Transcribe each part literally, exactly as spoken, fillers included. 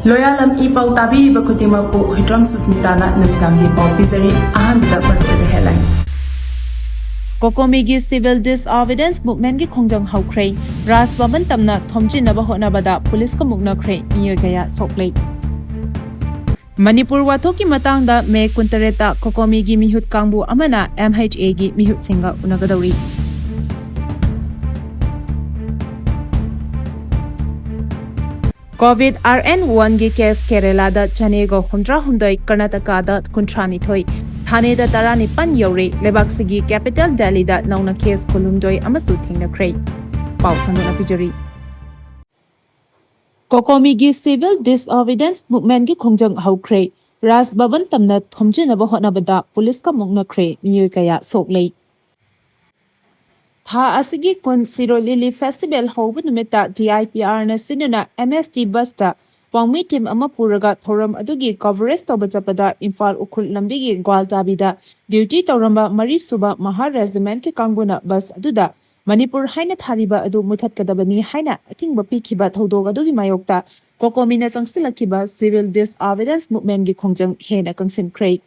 ꯂꯣꯌꯥꯂꯝ E ꯄꯥꯎ ꯇꯥꯕꯤꯔꯤꯕ ꯈꯨꯗꯤꯡꯃꯛꯄꯨ ꯍꯨꯏꯗ꯭ꯔꯣꯝ ꯁꯨꯁꯃꯤꯇꯥꯅ ꯅꯨꯃꯤꯗꯥꯡꯒꯤ ꯄꯥꯎ ꯄꯤꯖꯔꯤ꯫ ꯑꯍꯥꯟꯕꯗ ꯃꯔꯨꯑꯣꯏꯕ headline꯫ ꯀꯣꯀꯣꯃꯤꯒꯤ civil disobedience movement ꯒꯤ ꯈꯣꯡꯖꯪ ꯍꯧꯈ꯭ꯔꯦ꯫ ꯔꯥꯖ ꯚꯕꯟ ꯇꯝꯅ ꯊꯣꯝꯖꯤꯟꯅꯕ ꯍꯣꯠꯅꯕꯗ ꯄꯨꯂꯤꯁꯀ ꯃꯨꯛꯅꯈ꯭ꯔꯦ, ꯃꯤꯑꯣꯏ ꯀꯌꯥ ꯁꯣꯛꯂꯦ꯫ ꯃꯅꯤꯄꯨꯔ ꯋꯥꯊꯣꯛꯀꯤ ꯃꯇꯥꯡꯗ ꯃꯦ ꯀꯨꯟꯇꯔꯦꯠꯇ ꯀꯣꯀꯣꯃꯤꯒꯤ ꯃꯤꯍꯨꯠ ꯀꯥꯡꯕꯨ ꯑꯃꯅ M H A ꯒꯤ ꯃꯤꯍꯨꯠꯁꯤꯡꯒ ꯎꯅꯒꯗꯧꯔꯤ꯫ COVID R N one ꯒꯤ case ꯀꯦꯔꯦꯂꯥꯗ ꯆꯅꯤꯒ ꯍꯨꯝꯗ꯭ꯔꯥ ꯍꯨꯝꯗꯣꯏ, ꯀꯔꯅꯥꯇꯀꯥꯗ ꯀꯨꯟꯊ꯭ꯔꯥ ꯅꯤꯊꯣꯏ, ꯊꯥꯅꯦꯗ ꯇꯔꯥꯅꯤꯄꯥꯟ ꯌꯧꯔꯦ꯫ ꯂꯩꯕꯥꯛꯁꯤꯒꯤ capital ꯗꯦꯜꯂꯤꯗ ꯅꯧꯅ case ꯀꯨꯟꯍꯨꯝꯗꯣꯏ ꯑꯃꯁꯨ ꯊꯦꯡꯅꯈ꯭ꯔꯦ꯫ ꯄꯥꯎ ꯁꯟꯗꯣꯛꯅ ꯄꯤꯖꯔꯤ꯫ ꯀꯣꯀꯣꯃꯤꯒꯤ civil disobedience movement ꯒꯤ ꯈꯣꯡꯖꯪ ꯍꯧꯈ꯭ꯔꯦ꯫ ꯔꯥꯖ ꯚꯕꯟ ꯇꯝꯅ ꯊꯣꯝꯖꯤꯟꯅꯕ ꯍꯣꯠꯅꯕꯗ ꯄꯨꯂꯤꯁꯀ ꯃꯨꯛꯅꯈ꯭ꯔꯦ, ꯃꯤꯑꯣꯏ ꯀꯌꯥ ꯁꯣꯛꯂꯦ꯫ ꯊꯥ ꯑꯁꯤꯒꯤ ꯀꯨꯟ ꯁꯤꯔꯣꯏ ꯂꯤꯂꯤ festival ꯍꯧꯕ ꯅꯨꯃꯤꯠꯇ D I P R ꯅ ꯁꯤꯟꯗꯨꯅ M S T bus ꯇ ꯄꯥꯎꯃꯤ team ꯑꯃ ꯄꯨꯔꯒ ꯊꯧꯔꯝ ꯑꯗꯨꯒꯤ coverage ꯇꯧꯕ ꯆꯠꯄꯗ ꯏꯝꯐꯥꯜ ꯎꯈ꯭ꯔꯨꯜ ꯂꯝꯕꯤꯒꯤ ꯒ꯭ꯋꯥꯜꯇꯥꯕꯤꯗ duty ꯇꯧꯔꯝꯕ ꯃꯔꯤ ꯁꯨꯕ Mahar Regiment ꯀꯤ ꯀꯥꯡꯕꯨꯅ bus ꯑꯗꯨꯗ ꯃꯅꯤꯄꯨꯔ ꯍꯥꯏꯅ ꯊꯥꯔꯤꯕ ꯑꯗꯨ ꯃꯨꯊꯠꯀꯗꯕꯅꯤ ꯍꯥꯏꯅ ꯑꯊꯤꯡꯕ ꯄꯤꯈꯤꯕ ꯊꯧꯗꯣꯛ ꯑꯗꯨꯒꯤ ꯃꯥꯌꯣꯛꯇ ꯀꯣꯀꯣꯃꯤꯅ ꯆꯪꯁꯤꯜꯂꯛꯈꯤꯕ civil disobedience movement ꯒꯤ ꯈꯣꯡꯖꯪ ꯍꯦꯟꯅ ꯀꯪꯁꯤꯟꯈ꯭ꯔꯦ꯫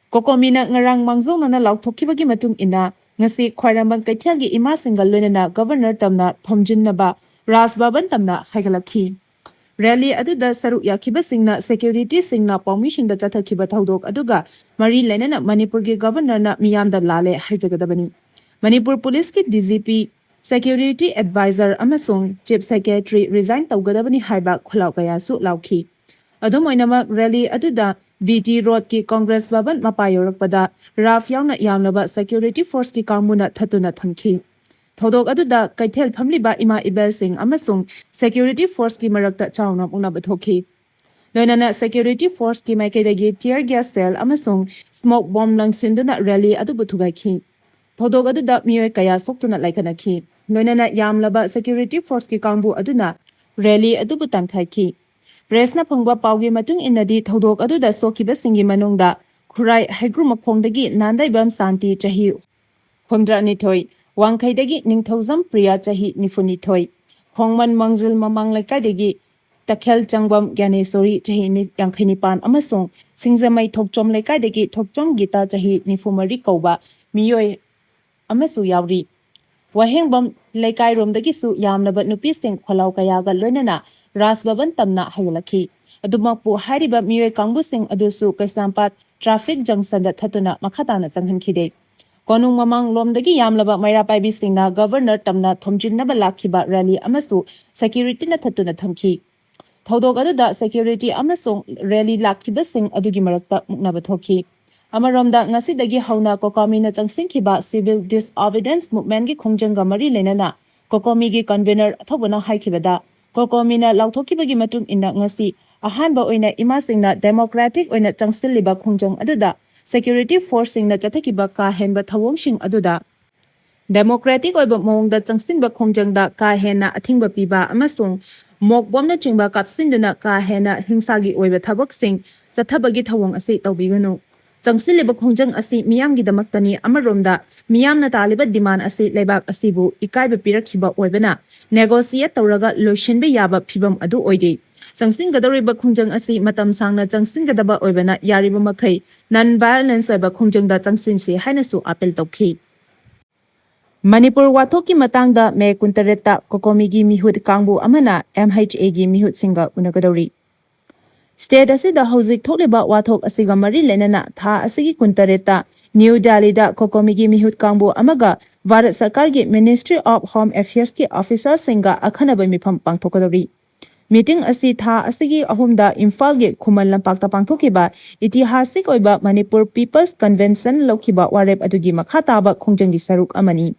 ꯀꯣꯀꯣꯃꯤꯅ ꯉꯔꯥꯡ ꯃꯥꯡꯖꯧꯅꯅ ꯂꯥꯎꯊꯣꯛꯈꯤꯕꯒꯤ ꯃꯇꯨꯡ ꯏꯟꯅ, ꯉꯁꯤ ꯈ꯭ꯋꯥꯏꯔꯝꯕꯟ ꯀꯩꯊꯦꯜꯒꯤ ꯏꯃꯥꯁꯤꯡꯒ ꯂꯣꯏꯅꯅ Governor ꯇꯝꯅ ꯊꯣꯝꯖꯤꯟꯅꯕ ꯔꯥꯖ ꯚꯕꯟ ꯇꯝꯅ ꯍꯥꯏꯒꯠꯂꯛꯈꯤ꯫ Rally ꯑꯗꯨꯗ ꯁꯔꯨꯛ ꯌꯥꯈꯤꯕꯁꯤꯡꯅ security ꯁꯤꯡꯅ ꯄꯥꯎꯃꯤꯁꯤꯡꯗ ꯆꯠꯊꯈꯤꯕ ꯊꯧꯗꯣꯛ ꯑꯗꯨꯒ ꯃꯔꯤ ꯂꯩꯅꯅ ꯃꯅꯤꯄꯨꯔꯒꯤ Governor ꯅ ꯃꯤꯌꯥꯝꯗ ꯂꯥꯜꯂꯦ ꯍꯥꯏꯖꯒꯗꯕꯅꯤ꯫ ꯃꯅꯤꯄꯨꯔ ꯄꯨꯂꯤꯁꯀꯤ D G P, security advisor ꯑꯃꯁꯨꯡ Chief Secretary resign ꯇꯧꯒꯗꯕꯅꯤ ꯍꯥꯏꯕ ꯈꯨꯜꯂꯥꯎ ꯀꯌꯥꯁꯨ ꯂꯥꯎꯈꯤ꯫ ꯑꯗꯨꯝ ꯑꯣꯏꯅꯃꯛ, rally ꯑꯗꯨꯗ B T Road ꯀꯤ Congress ꯚꯕꯟ ꯃꯄꯥ ꯌꯧꯔꯛꯄꯗ ꯔꯥꯐ ꯌꯥꯎꯅ ꯌꯥꯝꯂꯕ security force ꯀꯤ ꯀꯥꯡꯕꯨꯅ ꯊꯠꯇꯨꯅ ꯊꯝꯈꯤ꯫ ꯊꯧꯗꯣꯛ ꯑꯗꯨꯗ ꯀꯩꯊꯦꯜ ꯐꯝꯂꯤꯕ ꯏꯃꯥ ꯏꯕꯦꯜꯁꯤꯡ ꯑꯃꯁꯨꯡ security force ꯀꯤ ꯃꯔꯛꯇ ꯆꯥꯎꯅ ꯃꯨꯛꯅꯕ ꯊꯣꯛꯈꯤ꯫ ꯂꯣꯏꯅꯅ security force ꯀꯤ ꯃꯥꯏꯀꯩꯗꯒꯤ tear gas shell ꯑꯃꯁꯨꯡ smoke bomb ꯂꯪꯁꯤꯟꯗꯨꯅ rally ꯑꯗꯨꯕꯨ ꯊꯨꯒꯥꯏꯈꯤ꯫ ꯊꯧꯗꯣꯛ ꯑꯗꯨꯗ ꯃꯤꯑꯣꯏ ꯀꯌꯥ ꯁꯣꯛꯇꯨꯅ ꯂꯥꯏꯀꯠꯅꯈꯤ꯫ ꯂꯣꯏꯅꯅ ꯌꯥꯝꯂꯕ security force ꯀꯤ ꯀꯥꯡꯕꯨ ꯑꯗꯨꯅ rally ꯑꯗꯨꯕꯨ ꯇꯥꯟꯊꯈꯤ꯫ Press ꯅ ꯐꯪꯕ ꯄꯥꯎꯒꯤ ꯃꯇꯨꯡ ꯏꯟꯅꯗꯤ, ꯊꯧꯗꯣꯛ ꯑꯗꯨꯗ ꯁꯣꯛꯈꯤꯕꯁꯤꯡꯒꯤ ꯃꯅꯨꯡꯗ ꯈꯨꯔꯥꯏ ꯍꯩꯒ꯭ꯔꯨꯃꯈꯣꯡꯗꯒꯤ ꯅꯥꯟꯗꯩꯕꯝ ꯁꯥꯟꯇꯤ, ꯆꯍꯤ ꯍꯨꯝꯗ꯭ꯔꯥꯅꯤꯊꯣꯏ, ꯋꯥꯡꯈꯩꯗꯒꯤ ꯅꯤꯡꯊꯧꯖꯝ ꯄ꯭ꯔꯤꯌꯥ, ꯆꯍꯤ ꯅꯤꯐꯨꯅꯤꯊꯣꯏ, ꯈꯣꯡꯃꯟ ꯃꯥꯡꯖꯤꯜ ꯃꯃꯥꯡ ꯂꯩꯀꯥꯏꯗꯒꯤ ꯇꯈꯦꯜ ꯆꯪꯕꯝ ꯒ꯭ꯌꯥꯅꯦꯁꯣꯔꯤ, ꯆꯍꯤ ꯅꯤ-, ꯌꯥꯡꯈꯩ ꯅꯤꯄꯥꯟ, ꯑꯃꯁꯨꯡ ꯁꯤꯡꯖꯃꯩ ꯊꯣꯛꯆꯣꯝ ꯂꯩꯀꯥꯏꯗꯒꯤ ꯊꯣꯛꯆꯣꯝ ꯒꯤꯇꯥ, ꯆꯍꯤ ꯅꯤꯐꯨ ꯃꯔꯤ ꯀꯧꯕ ꯃꯤꯑꯣꯏ ꯑꯃꯁꯨ ꯌꯥꯎꯔꯤ꯫ ꯋꯥꯍꯦꯡꯕꯝ ꯂꯩꯀꯥꯏꯔꯣꯝꯗꯒꯤꯁꯨ ꯌꯥꯝꯂꯕ ꯅꯨꯄꯤꯁꯤꯡ ꯈꯣꯜꯂꯥꯎ ꯀꯌꯥꯒ ꯂꯣꯏꯅꯅ ꯔꯥꯖ ꯚꯕꯟ ꯇꯝꯅ ꯍꯥꯏꯒꯠꯂꯛꯈꯤ꯫ ꯑꯗꯨꯃꯛꯄꯨ ꯍꯥꯏꯔꯤꯕ ꯃꯤꯑꯣꯏ ꯀꯥꯡꯕꯨꯁꯤꯡ ꯑꯗꯨꯁꯨ ꯀꯩꯁꯥꯝꯄꯥꯠ ꯇ꯭ꯔꯥꯐꯤꯛ ꯖꯪꯁꯟꯗ ꯊꯠꯇꯨꯅ ꯃꯈꯥ ꯇꯥꯅ ꯆꯪꯍꯟꯈꯤꯗꯦ꯫ ꯀꯣꯅꯨꯡ ꯃꯃꯥꯡꯂꯣꯝꯗꯒꯤ ꯌꯥꯝꯂꯕ ꯃꯩꯔꯥ ꯄꯥꯏꯕꯤꯁꯤꯡꯅ ꯒꯕꯔꯅꯔ ꯇꯝꯅ ꯊꯣꯝꯖꯤꯟꯅꯕ ꯂꯥꯛꯈꯤꯕ ꯔꯦꯂꯤ ꯑꯃꯁꯨ ꯁꯦꯀ꯭ꯌꯨꯔꯤꯇꯤꯅ ꯊꯠꯇꯨꯅ ꯊꯝꯈꯤ꯫ ꯊꯧꯗꯣꯛ ꯑꯗꯨꯗ ꯁꯦꯀ꯭ꯌꯨꯔꯤꯇꯤ ꯑꯃꯁꯨꯡ ꯔꯦꯂꯤ ꯂꯥꯛꯈꯤꯕꯁꯤꯡ ꯑꯗꯨꯒꯤ ꯃꯔꯛꯇ ꯃꯨꯛꯅꯕ ꯊꯣꯛꯈꯤ꯫ ꯑꯃꯔꯣꯝꯗ, ꯉꯁꯤꯗꯒꯤ ꯍꯧꯅ ꯀꯣꯀꯥꯃꯤꯅ ꯆꯪꯁꯤꯟꯈꯤꯕ civil disobedience movementꯀꯤ ꯈꯣꯡꯖꯪꯒ ꯃꯔꯤ ꯂꯩꯅꯅ ꯀꯣꯀꯣꯃꯤꯒꯤ ꯀꯟꯚꯦꯅꯔ ꯑꯊꯧꯕꯅ ꯍꯥꯏꯈꯤꯕꯗ, ꯀꯣꯀꯣꯃꯤꯅ ꯂꯥꯎꯊꯣꯛꯈꯤꯕꯒꯤ ꯃꯇꯨꯡ ꯏꯟꯅ ꯉꯁꯤ ꯑꯍꯥꯟꯕ ꯑꯣꯏꯅ ꯏꯃꯥꯁꯤꯡꯅ democratic ꯑꯣꯏꯅ ꯆꯪꯁꯤꯜꯂꯤꯕ ꯈꯣꯡꯖꯪ ꯑꯗꯨꯗ ꯁꯦꯀ꯭ꯌꯨꯔꯤꯇꯤ ꯐꯣꯔꯁꯁꯤꯡꯅ ꯆꯠꯊꯈꯤꯕ ꯀꯥ ꯍꯦꯟꯕ ꯊꯧꯑꯣꯡꯁꯤꯡ ꯑꯗꯨꯗ democratic ꯑꯣꯏꯕ ꯃꯑꯣꯡꯗ ꯆꯪꯁꯤꯟꯕ ꯈꯣꯡꯖꯪꯗ ꯀꯥ ꯍꯦꯟꯅ ꯑꯊꯤꯡꯕ ꯄꯤꯕ ꯑꯃꯁꯨꯡ ꯃꯣꯛ ꯕꯣꯝꯅꯆꯤꯡꯕ ꯀꯥꯞꯁꯤꯟꯗꯨꯅ ꯀꯥ ꯍꯦꯟꯅ ꯍꯤꯡꯁꯥꯒꯤ ꯑꯣꯏꯕ ꯊꯕꯛꯁꯤꯡ ꯆꯠꯊꯕꯒꯤ ꯊꯧꯑꯣꯡ ꯑꯁꯤ ꯇꯧꯕꯤꯒꯅꯨ꯫ ꯆꯪꯁꯤꯜꯂꯤꯕ ꯈꯣꯡꯖꯪ ꯑꯁꯤ ꯃꯤꯌꯥꯝꯒꯤꯗꯃꯛꯇꯅꯤ, ꯑꯃꯔꯣꯝꯗ ꯃꯤꯌꯥꯝꯅ ꯇꯥꯜꯂꯤꯕ demand ꯑꯁꯤ ꯂꯩꯕꯥꯛ ꯑꯁꯤꯕꯨ ꯏꯀꯥꯏꯕ ꯄꯤꯔꯛꯈꯤꯕ ꯑꯣꯏꯕꯅ negotiate ꯇꯧꯔꯒ ꯂꯣꯏꯁꯤꯟꯕ ꯌꯥꯕ ꯐꯤꯚꯝ ꯑꯗꯨ ꯑꯣꯏꯗꯦ꯫ ꯆꯪꯁꯤꯟꯒꯗꯧꯔꯤꯕ ꯈꯣꯡꯖꯪ ꯑꯁꯤ ꯃꯇꯝ ꯁꯥꯡꯅ ꯆꯪꯁꯤꯟꯒꯗꯕ ꯑꯣꯏꯕꯅ ꯌꯥꯔꯤꯕ ꯃꯈꯩ non violence ꯑꯣꯏꯕ ꯈꯣꯡꯖꯪꯗ ꯆꯪꯁꯤꯟꯁꯤ ꯍꯥꯏꯅꯁꯨ appeal ꯇꯧꯈꯤ꯫ ꯃꯅꯤꯄꯨꯔ ꯋꯥꯊꯣꯛꯀꯤ ꯃꯇꯥꯡꯗ ꯃꯦ ꯀꯨꯟꯇꯔꯦꯠꯇ ꯀꯣꯀꯣꯃꯤꯒꯤ ꯃꯤꯍꯨꯠ ꯀꯥꯡꯕꯨ ꯑꯃꯅ MHAꯒꯤ ꯃꯤꯍꯨꯠꯁꯤꯡꯒ ꯎꯅꯒꯗꯧꯔꯤ꯫ State ꯑꯁꯤꯗ ꯍꯧꯖꯤꯛ ꯊꯣꯛꯂꯤꯕ ꯋꯥꯊꯣꯛ ꯑꯁꯤꯒ ꯃꯔꯤ ꯂꯩꯅꯅ ꯊꯥ ꯑꯁꯤꯒꯤ ꯀꯨꯟꯇꯔꯦꯠꯇ ꯅ꯭ꯌꯨ ꯗꯦꯜꯂꯤꯗ ꯀꯣꯀꯣꯃꯤꯒꯤ ꯃꯤꯍꯨꯠ ꯀꯥꯡꯕꯨ ꯑꯃꯒ ꯚꯥꯔꯠ ꯁꯔꯀꯥꯔꯒꯤ Ministry of Home Affairsꯀꯤ officerꯁꯤꯡꯒ ꯑꯈꯟꯅꯕ ꯃꯤꯐꯝ ꯄꯥꯡꯊꯣꯛꯀꯗꯧꯔꯤ꯫ Meeting ꯑꯁꯤ ꯊꯥ ꯑꯁꯤꯒꯤ ꯑꯍꯨꯝꯗ ꯏꯝꯐꯥꯜꯒꯤ ꯈꯨꯃꯟ ꯂꯝꯄꯥꯛꯇ ꯄꯥꯡꯊꯣꯛꯈꯤꯕ ꯏꯇꯤꯍꯥꯁꯤꯛ ꯑꯣꯏꯕ ꯃꯅꯤꯄꯨꯔ People's Convention ꯂꯧꯈꯤꯕ ꯋꯥꯔꯦꯞ ꯑꯗꯨꯒꯤ ꯃꯈꯥ ꯇꯥꯕ ꯈꯣꯡꯖꯪꯒꯤ ꯁꯔꯨꯛ ꯑꯃꯅꯤ꯫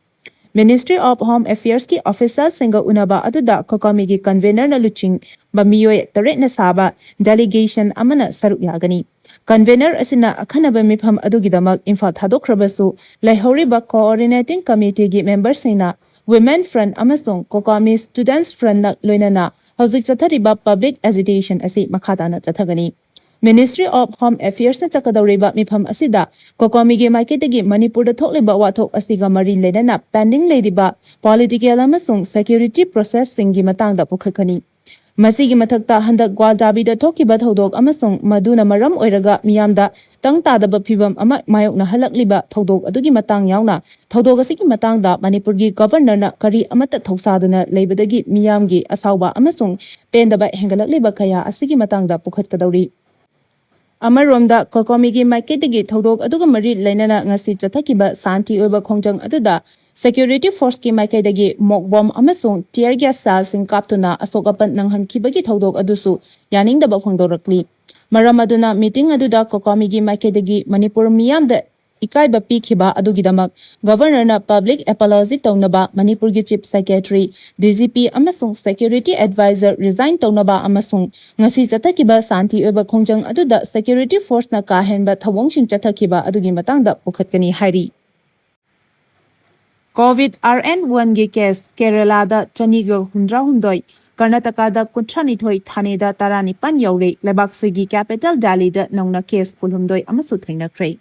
Ministry of Home Affairsꯀꯤ officerꯁꯤꯡꯒ ꯎꯅꯕ ꯑꯗꯨꯗ ꯀꯣꯀꯥꯃꯤꯒꯤ convenerꯅ ꯂꯨꯆꯤꯡꯕ ꯃꯤꯑꯣꯏ ꯇꯔꯦꯠꯅ ꯁꯥꯕ delegation ꯑꯃꯅ ꯁꯔꯨꯛ ꯌꯥꯒꯅꯤ꯫ Convener ꯑꯁꯤꯅ ꯑꯈꯟꯅꯕ ꯃꯤꯐꯝ ꯑꯗꯨꯒꯤꯗꯃꯛ ꯏꯝꯐꯥꯜ ꯊꯥꯗꯣꯛꯈ꯭ꯔꯕꯁꯨ, ꯂꯩꯍꯧꯔꯤꯕ coordinating committeeꯒꯤ memberꯁꯤꯡꯅ Women Front ꯑꯃꯁꯨꯡ Kokami Students Frontꯅ ꯂꯣꯏꯅꯅ ꯍꯧꯖꯤꯛ ꯆꯠꯊꯔꯤꯕ public agitation ꯑꯁꯤ ꯃꯈꯥ ꯇꯥꯅ ꯆꯠꯊꯒꯅꯤ꯫ Ministry of Home Affairsꯅ ꯆꯠꯀꯗꯧꯔꯤꯕ ꯃꯤꯐꯝ ꯑꯁꯤꯗ ꯀꯣꯀꯣꯃꯤꯒꯤ ꯃꯥꯏꯀꯩꯗꯒꯤ ꯃꯅꯤꯄꯨꯔꯗ ꯊꯣꯛꯂꯤꯕ ꯋꯥꯊꯣꯛ ꯑꯁꯤꯒ ꯃꯔꯤ ꯂꯩꯅꯅ pending ꯂꯩꯔꯤꯕ political ꯑꯃꯁꯨꯡ security processꯁꯤꯡꯒꯤ ꯃꯇꯥꯡꯗ ꯄꯨꯈꯠꯀꯅꯤ꯫ ꯃꯁꯤꯒꯤ ꯃꯊꯛꯇ, ꯍꯟꯗꯛ ꯒ꯭ꯋꯥꯜꯗꯥꯕꯤꯗ ꯊꯣꯛꯈꯤꯕ ꯊꯧꯗꯣꯛ ꯑꯃꯁꯨꯡ ꯃꯗꯨꯅ ꯃꯔꯝ ꯑꯣꯏꯔꯒ ꯃꯤꯌꯥꯝꯗ ꯇꯪ ꯇꯥꯗꯕ ꯐꯤꯚꯝ ꯑꯃ ꯃꯥꯌꯣꯛꯅꯍꯜꯂꯛꯂꯤꯕ ꯊꯧꯗꯣꯛ ꯑꯗꯨꯒꯤ ꯃꯇꯥꯡ ꯌꯥꯎꯅ, ꯊꯧꯗꯣꯛ ꯑꯁꯤꯒꯤ ꯃꯇꯥꯡꯗ ꯃꯅꯤꯄꯨꯔꯒꯤ ꯒꯕꯔꯅꯔꯅ ꯀꯔꯤ ꯑꯃꯠꯇ ꯊꯧꯁꯥꯗꯅ ꯂꯩꯕꯗꯒꯤ ꯃꯤꯌꯥꯝꯒꯤ ꯑꯁꯥꯎꯕ ꯑꯃꯁꯨꯡ ꯄꯦꯟꯗꯕ ꯍꯦꯟꯒꯠꯂꯛꯂꯤꯕ ꯀꯌꯥ ꯑꯁꯤꯒꯤ ꯃꯇꯥꯡꯗ ꯄꯨꯈꯠꯀꯗꯧꯔꯤ꯫ ꯑꯃꯔꯣꯝꯗ, ꯀꯣꯀꯣꯃꯤꯒꯤ ꯃꯥꯏꯀꯩꯗꯒꯤ ꯊꯧꯗꯣꯛ ꯑꯗꯨꯒ ꯃꯔꯤ ꯂꯩꯅꯅ ꯉꯁꯤ ꯆꯠꯊꯈꯤꯕ ꯁꯥꯟꯇꯤ ꯑꯣꯏꯕ ꯈꯣꯡꯖꯪ ꯑꯗꯨꯗ ꯁꯦꯀ꯭ꯌꯨꯔꯤꯇꯤ ꯐꯣꯔꯁꯀꯤ ꯃꯥꯏꯀꯩꯗꯒꯤ ꯃꯣꯛ ꯕꯣꯝ ꯑꯃꯁꯨꯡ ꯇꯤꯌꯔ ꯒ꯭ꯌꯥꯁ ꯁꯦꯜꯁꯤꯡ ꯀꯥꯞꯇꯨꯅ ꯑꯁꯣꯛ ꯑꯄꯟ ꯅꯪꯍꯟꯈꯤꯕꯒꯤ ꯊꯧꯗꯣꯛ ꯑꯗꯨꯁꯨ ꯌꯥꯅꯤꯡꯗꯕ ꯐꯣꯡꯗꯣꯔꯛꯂꯤ꯫ ꯃꯔꯝ ꯑꯗꯨꯅ, ꯃꯤꯇꯤꯡ ꯑꯗꯨꯗ ꯀꯣꯀꯣꯃꯤꯒꯤ ꯃꯥꯏꯀꯩꯗꯒꯤ ꯃꯅꯤꯄꯨꯔ ꯃꯤꯌꯥꯝꯗ ꯏꯀꯥꯏꯕ ꯄꯤꯈꯤꯕ ꯑꯗꯨꯒꯤꯗꯃꯛ ꯒꯕꯔꯅꯔꯅ ꯄꯕ꯭ꯂꯤꯛ ꯑꯦꯄꯣꯂꯣꯖꯤ ꯇꯧꯅꯕ, ꯃꯅꯤꯄꯨꯔꯒꯤ chief secretary, D G P ꯑꯃꯁꯨꯡ ꯁꯦꯀ꯭ꯌꯨꯔꯤꯇꯤ ꯑꯦꯗꯚꯥꯏꯖꯔ ꯔꯤꯖꯥꯏꯟ ꯇꯧꯅꯕ ꯑꯃꯁꯨꯡ ꯉꯁꯤ ꯆꯠꯊꯈꯤꯕ ꯁꯥꯟꯇꯤ ꯑꯣꯏꯕ ꯈꯣꯡꯖꯪ ꯑꯗꯨꯗ ꯁꯦꯀ꯭ꯌꯨꯔꯤꯇꯤ ꯐꯣꯔꯁꯅ ꯀꯥ ꯍꯦꯟꯕ ꯊꯧꯑꯣꯡꯁꯤꯡ ꯆꯠꯊꯈꯤꯕ ꯑꯗꯨꯒꯤ ꯃꯇꯥꯡꯗ ꯄꯨꯈꯠꯀꯅꯤ ꯍꯥꯏꯔꯤ꯫ ꯀꯣꯚꯤꯗ ꯑꯥꯔ ꯑꯦꯟ ꯋꯥꯟꯒꯤ ꯀꯦꯁ ꯀꯦꯔꯦꯂꯥꯗ ꯆꯅꯤꯒ ꯍꯨꯝꯗ꯭ꯔꯥꯍꯨꯝꯗꯣꯏ, ꯀꯔꯅꯥꯇꯀꯥꯗ ꯀꯨꯟꯊ꯭ꯔꯥꯅꯤꯊꯣꯏ, ꯊꯥꯅꯦꯗ ꯇꯔꯥꯅꯤꯄꯥꯟ ꯌꯧꯔꯦ꯫ ꯂꯩꯕꯥꯛꯁꯤꯒꯤ ꯀꯦꯄꯤꯇꯦꯜ ꯗꯦꯜꯂꯤꯗ ꯅꯧꯅ ꯀꯦꯁ ꯀꯨꯟꯍꯨꯝꯗꯣꯏ ꯑꯃꯁꯨ ꯊꯦꯡꯅꯈ꯭ꯔꯦ꯫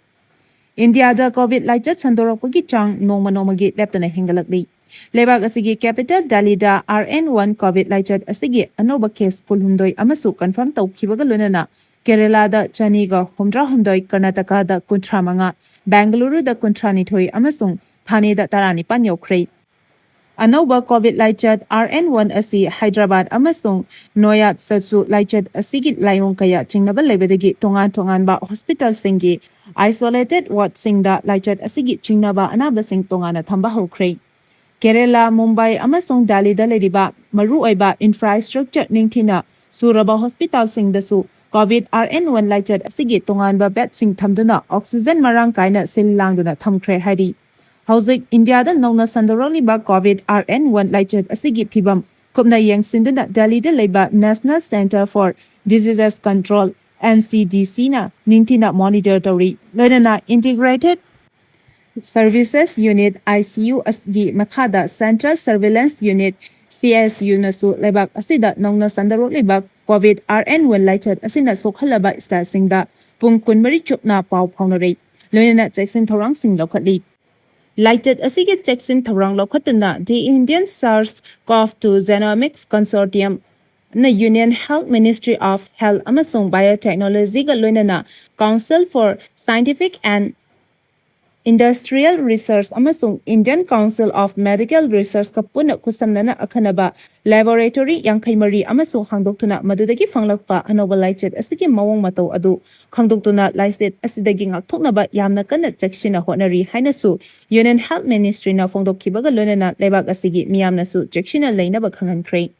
ꯏꯟꯗꯤꯌꯥꯗ ꯀꯣꯚꯤꯗ ꯂꯥꯏꯆꯠ ꯁꯟꯗꯣꯔꯛꯄꯒꯤ ꯆꯥꯡ ꯅꯣꯡꯃ ꯅꯣꯡꯃꯒꯤ ꯂꯦꯞꯇꯅ ꯍꯦꯟꯒꯠꯂꯛꯂꯤ꯫ ꯂꯩꯕꯥꯛ ꯑꯁꯤꯒꯤ ꯀꯦꯄꯤꯇꯦꯜ ꯗꯦꯜꯂꯤꯗ ꯑꯥꯔ ꯑꯦꯟ ꯋꯥꯟ ꯀꯣꯚꯤꯗ ꯂꯥꯏꯆꯠ ꯑꯁꯤꯒꯤ ꯑꯅꯧꯕ ꯀꯦꯁ ꯀꯨꯟꯍꯨꯝꯗꯣꯏ ꯑꯃꯁꯨ ꯀꯟꯐꯥꯔꯝ ꯇꯧꯈꯤꯕꯒ ꯂꯣꯏꯅꯅ ꯀꯦꯔꯦꯂꯥꯗ ꯆꯅꯤꯒ ꯍꯨꯝꯗ꯭ꯔꯥꯍꯨꯝꯗꯣꯏ, ꯀꯔꯅꯥꯇꯀꯥꯗ ꯀꯨꯟꯊ꯭ꯔꯥꯃꯉꯥ, ꯕꯦꯡꯒꯂꯨꯔꯨꯗ ꯀꯨꯟꯊ꯭ꯔꯥꯅꯤꯊꯣꯏ ꯑꯃꯁꯨꯡ ꯊꯥꯅꯦꯗ ꯇꯔꯥꯅꯤꯄꯥꯟ ꯌꯧꯈ꯭ꯔꯦ꯫ ꯑꯅꯧꯕ ꯀꯣꯚꯤꯗ ꯂꯥꯏꯆꯠ ꯑꯥꯔ ꯑꯦꯟ ꯋꯥꯟ ꯑꯁꯤ ꯍꯥꯏꯗ꯭ꯔꯕꯥꯗ ꯑꯃꯁꯨꯡ ꯅꯣꯌꯥꯗꯁꯨ ꯂꯥꯏꯆꯠ ꯑꯁꯤꯒꯤ ꯂꯥꯏꯑꯣꯡ ꯀꯌꯥ ꯆꯤꯡꯅꯕ ꯂꯩꯕꯗꯒꯤ ꯇꯣꯉꯥꯟ ꯇꯣꯉꯥꯟꯕ ꯍꯣꯁꯄꯤꯇꯥꯜꯁꯤꯡꯒꯤ ꯑꯥꯏꯁꯣꯂꯦꯇꯦꯗ ꯋꯥꯔꯗꯁꯤꯡꯗ ꯂꯥꯏꯆꯠ ꯑꯁꯤꯒꯤ ꯆꯤꯡꯅꯕ ꯑꯅꯥꯕꯁꯤꯡ ꯇꯣꯉꯥꯟꯅ ꯊꯝꯕ ꯍꯧꯈ꯭ꯔꯦ꯫ ꯀꯦꯔꯦꯂꯥ, ꯃꯨꯝꯕꯥꯏ ꯑꯃꯁꯨꯡ ꯗꯦꯜꯂꯤꯗ ꯂꯩꯔꯤꯕ ꯃꯔꯨꯑꯣꯏꯕ ꯏꯟꯐ꯭ꯔꯥꯁ꯭ꯇ꯭ꯔꯛꯆꯔ ꯅꯤꯡꯊꯤꯅ ꯁꯨꯔꯕ ꯍꯣꯁꯄꯤꯇꯥꯜꯁꯤꯡꯗꯁꯨ ꯀꯣꯚꯤꯗ ꯑꯥꯔ ꯑꯦꯟ ꯋꯥꯟ ꯂꯥꯏꯆꯠ ꯑꯁꯤꯒꯤ ꯇꯣꯉꯥꯟꯕ ꯕꯦꯗꯁꯤꯡ ꯊꯝꯗꯨꯅ ꯑꯣꯛꯁꯤꯖꯦꯟ ꯃꯔꯥꯡ ꯀꯥꯏꯅ ꯁꯤꯜ ꯂꯥꯡꯗꯨꯅ ꯊꯝꯈ꯭ꯔꯦ ꯍꯥꯏꯔꯤ꯫ ꯍꯧꯖꯤꯛ ꯏꯟꯗꯤꯌꯥꯗ ꯅꯧꯅ ꯁꯟꯗꯣꯔꯛꯂꯤꯕ ꯀꯣꯚꯤꯗ ꯑꯥꯔ ꯑꯦꯟ ꯋꯥꯟ ꯂꯥꯏꯆꯠ ꯑꯁꯤꯒꯤ ꯐꯤꯚꯝ ꯀꯨꯞꯅ ꯌꯦꯡꯁꯤꯟꯗꯨꯅ ꯗꯦꯜꯂꯤꯗ ꯂꯩꯕ National Centre for Diseases Control, N C D C ꯅ ꯅꯤꯡꯊꯤꯅ ꯃꯣꯅꯤꯇꯔ ꯇꯧꯔꯤ꯫ ꯂꯣꯏꯅꯅ integrated services unit, I C U, ꯑꯁꯤꯒꯤ ꯃꯈꯥꯗ central surveillance unit, C S U ꯅꯁꯨ ꯂꯩꯕꯥꯛ ꯑꯁꯤꯗ ꯅꯧꯅ ꯁꯟꯗꯣꯔꯛꯂꯤꯕ ꯀꯣꯚꯤꯗ ꯑꯥꯔ ꯑꯦꯟ ꯋꯥꯟ ꯂꯥꯏꯆꯠ ꯑꯁꯤꯅ ꯁꯣꯛꯍꯜꯂꯕ ꯁ꯭ꯇꯦꯠꯁꯤꯡꯗ ꯄꯨꯡ ꯀꯨꯟꯃꯔꯤ ꯆꯨꯞꯅ ꯄꯥꯎ ꯐꯥꯎꯅꯔꯤ, ꯂꯣꯏꯅꯅ ꯆꯦꯛꯁꯤꯟ ꯊꯧꯔꯥꯡꯁꯤꯡ ꯂꯧꯈꯠꯂꯤ꯫ ꯂꯥꯏꯆꯠ ꯑꯁꯤꯒꯤ ꯆꯦꯛꯁꯤꯟ ꯊꯧꯔꯥꯡ ꯂꯧꯈꯠꯇꯨꯅ The Indian SARS-CoV two Genomics Consortium, ꯅ Union Health Ministry of Health ꯑꯃꯁꯨꯡ Biotechnology ꯒ ꯂꯣꯏꯅꯅ Council for Scientific and Industrial Research ꯑꯃꯁꯨꯡ Indian Council of Medical Research ꯀ ꯄꯨꯟꯅ ꯈꯨꯠꯁꯝꯅꯅ ꯑꯈꯟꯅꯕ laboratory ꯌꯥꯡꯈꯩ ꯃꯔꯤ ꯑꯃꯁꯨ ꯍꯥꯡꯗꯣꯛꯇꯨꯅ ꯃꯗꯨꯗꯒꯤ ꯐꯪꯂꯛꯄ ꯑꯅꯧꯕ ꯂꯥꯏꯆꯠ ꯑꯁꯤꯒꯤ ꯃꯑꯣꯡ ꯃꯇꯧ ꯑꯗꯨ ꯈꯪꯗꯣꯛꯇꯨꯅ ꯂꯥꯏꯆꯠ ꯑꯁꯤꯗꯒꯤ ꯉꯥꯛꯊꯣꯛꯅꯕ ꯌꯥꯝꯅ ꯀꯟꯅ ꯆꯦꯛꯁꯤꯟꯅ ꯍꯣꯠꯅꯔꯤ ꯍꯥꯏꯅꯁꯨ Union Health Ministry ꯅ ꯐꯣꯡꯗꯣꯛꯈꯤꯕꯒ ꯂꯣꯏꯅꯅ ꯂꯩꯕꯥꯛ ꯑꯁꯤꯒꯤ ꯃꯤꯌꯥꯝꯅꯁꯨ ꯆꯦꯛꯁꯤꯟꯅ ꯂꯩꯅꯕ ꯈꯪꯍꯟꯈ꯭ꯔꯦ꯫